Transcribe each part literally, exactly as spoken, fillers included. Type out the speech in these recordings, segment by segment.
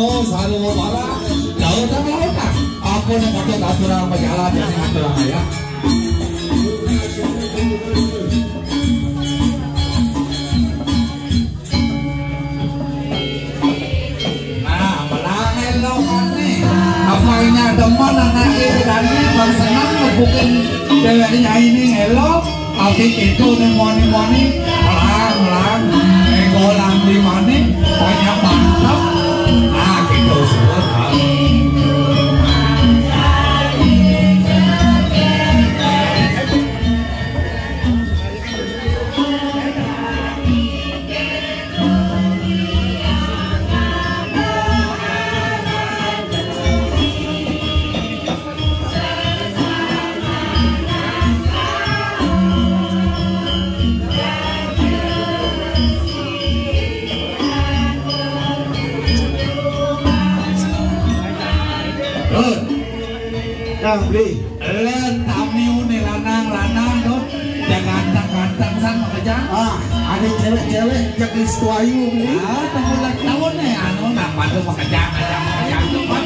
Oh, sarwa barang. Daun apa, apa? Apa nih, kata aturang pajalan, jadi aturang ya. Nah, malah elok nih. Apa ini ada mana, anak ini tadi bang senang ngebukin ceweknya ini elok. Tapi itu nih moni-moni, pelan-pelan, ego lang di mana, banyak mantap. Nah, gitu sudah. Nah, beli. Len tamiu ni lanang-lanang tu. Jangan ganteng-ganteng san makejang. Ah, ada cewek-cewek jak Listu Ayu ni. Ah, tunggu lagi tahun ni, anu, nak padu makejang, makejang, makejang tu, Pak.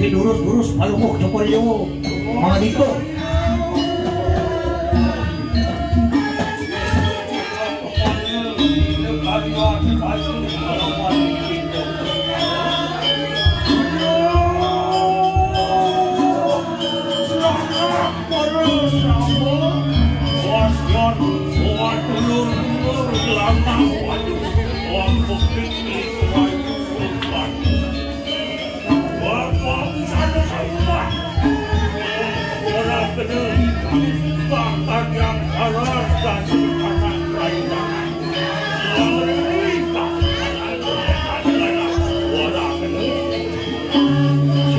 Oke, durus, durus, palungguh, cokor yo. Mga dito.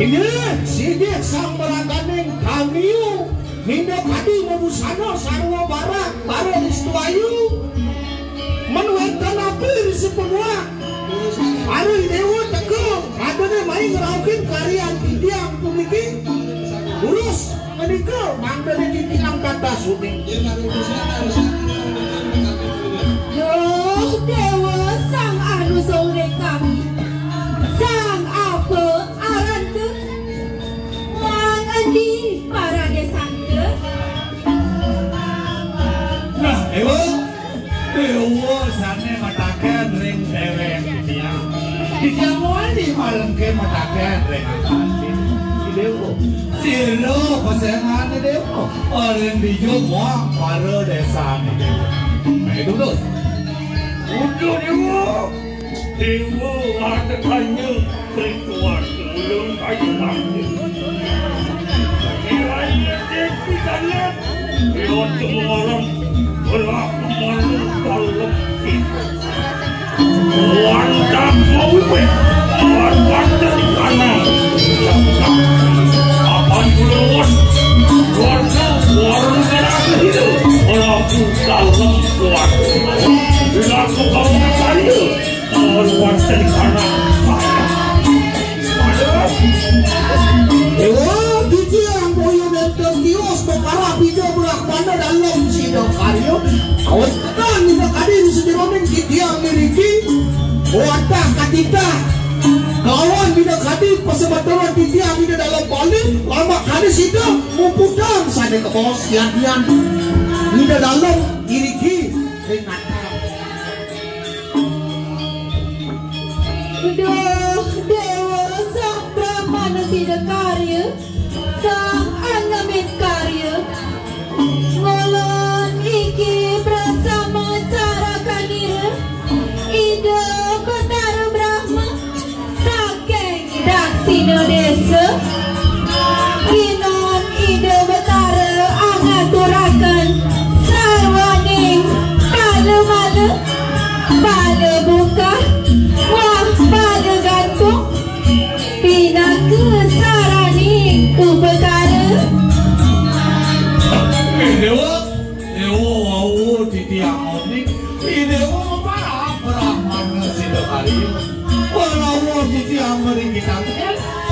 Sini, sini sang maraganing kamiu, minda kadi mabusana sarwa barak, bara Listu Ayu. Men wénten api ri sepemua. Para Déwa teka, mangdané mai ngrauhin karyan titiang puniki. Durus menika mangdané titiang kadas uning. Duh, Déwa sang anu sore kami. Sang apa aran ke? Mang endi paradésan ke? Nah, Déwa. Déwa sané mataken ring déwék titiang. Mataken ring anak sira. Sira pasengan, Déwa. Ring dija muang para désané, Déwa. Nah, itu terus. Uduh, Déwa. Déwa, ada tanya. Ritual ulun kayu bakti. Kiranya dek di dalam. Yo, cuma orang. Belah kemana dalam. Wantap mawiwit, lawan wantap di kanan. Apan kulawan, warga warung terakhir hidup, melaku dalam kuat. Dilaku kaum saya, lawan wantap di kanan. Wah, titiang boya nenten tios, pakarap Ida Brahmana dalam sida karya. Kawastanan Ida kadi di sajeroning titiang niriki, watah katitah. Kalawan Ida kadi pasematuran titiang Ida dalam Bali, lamak kadi sida muputang sané kabaos yan-yan. Ida dalam niriki ring natal. Duh, Déwa Sang Brahmana Sida Karya, Sang Angamit Karya, ngulun iki prasama carakanira, Ida Betara Brahma, saking Daksina Désa, kinun Ida Betara angaturaken sarwaning pala-mala, pala bungkah, wah pala gantung, pinaka saraning upakara. Eh, Déwa, Déwa, wau titiang uning. Eh, Déwa, maparab Brahmana Sida Karya. Wau titiang Amrik Kitang.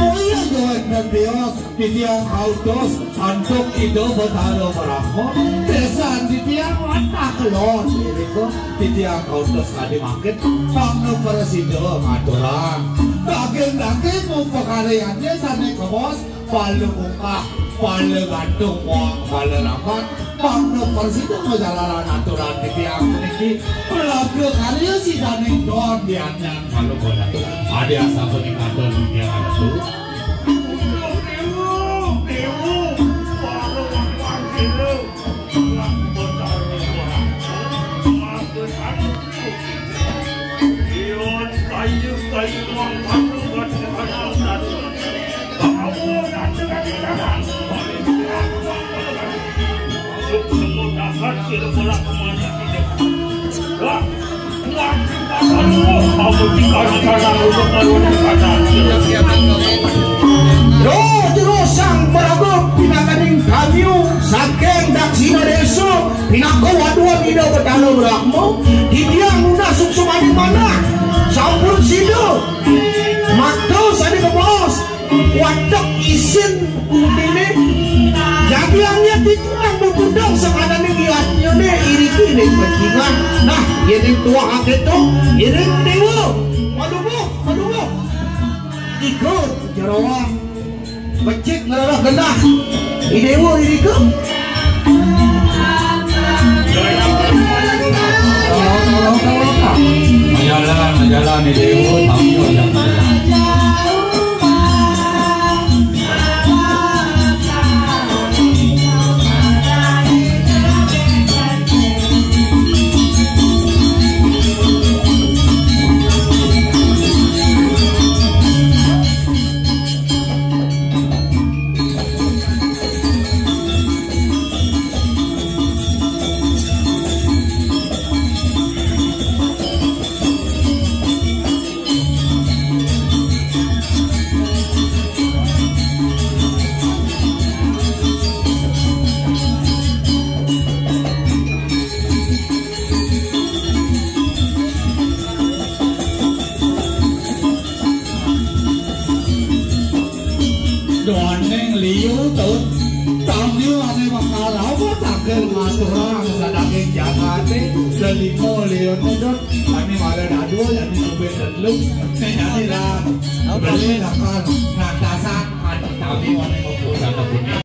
Oh iya, joen dan Déwa. Titiang kautus antuk Ida Betara Brahma, pesan titiang watah kelon irika, titiang kautus kadi mangkin, pangna prasida ngaturang. Daging-daging upakaryané sané kabaos, pala bungkah, pala gantung, muang pala rambat, pangna prasida majalaran aturan titiang puniki, pelaga karya sidaning don dianyan pala bodan. Adi asa punika don titiang aturan. Roh jero sang maraga pinakaning tamiu saking Daksina Désa, pinaka waduan Ida Betara Brahma, titiang nunas suksmaning manah, sampun sida makta sané kabaos, watek isin utiné. Jadiannya titiang bebudang sakananing yadnyané iriki ring pecingan. Nah, yén tuah akéto, iring Déwa. Madubuh, madubuh. Iku jeroan. Becik ngrereh genah. I Déwa irika. Jalan, jalan, i Déwa, tamiu jalan. Doaning liu taun tamiu ané bakal apa takir ngaturang sadaging jagaté, lelima liu nudut, ané mara dadua, ané ngubin dedluk, né nyadi lan beli lakar natasan adi tamiu ané mapusana punika.